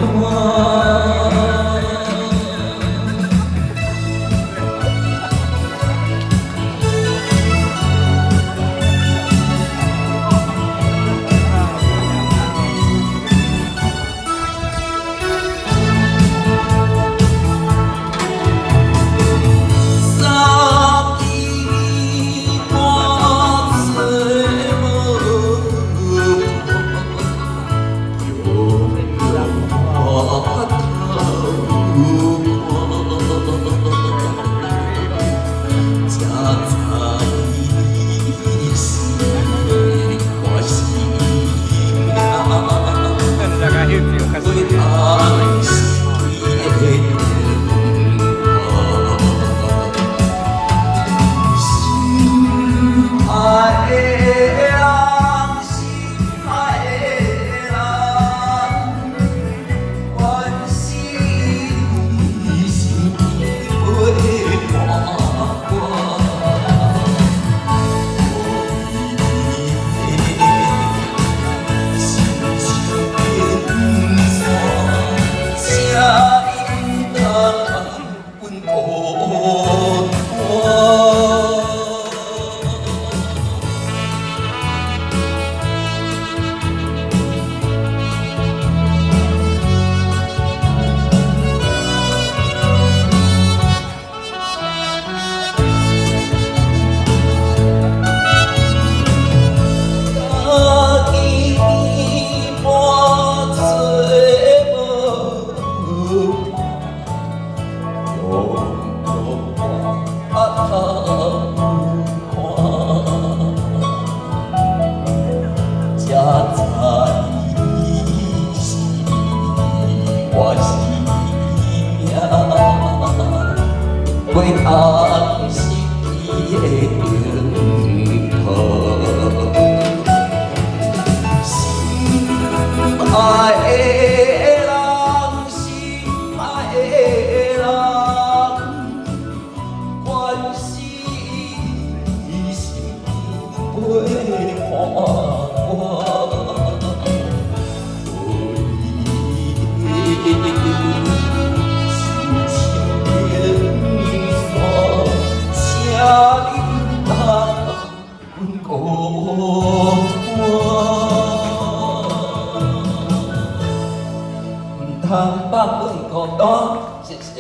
單。三更半做無伴，用我頭看，才知是我生命。大家翕照較袂通失去的燈心愛的人，心愛的人，關心心陪伴我。親像冰山，請你毋通阮孤單。三更半做無伴，用我頭看，才知是我生命袂通失去的燈泡。心愛的人，心愛的人，關心心陪伴我。無你親像冰山，請你毋通阮孤單。毋通放阮孤單，謝謝。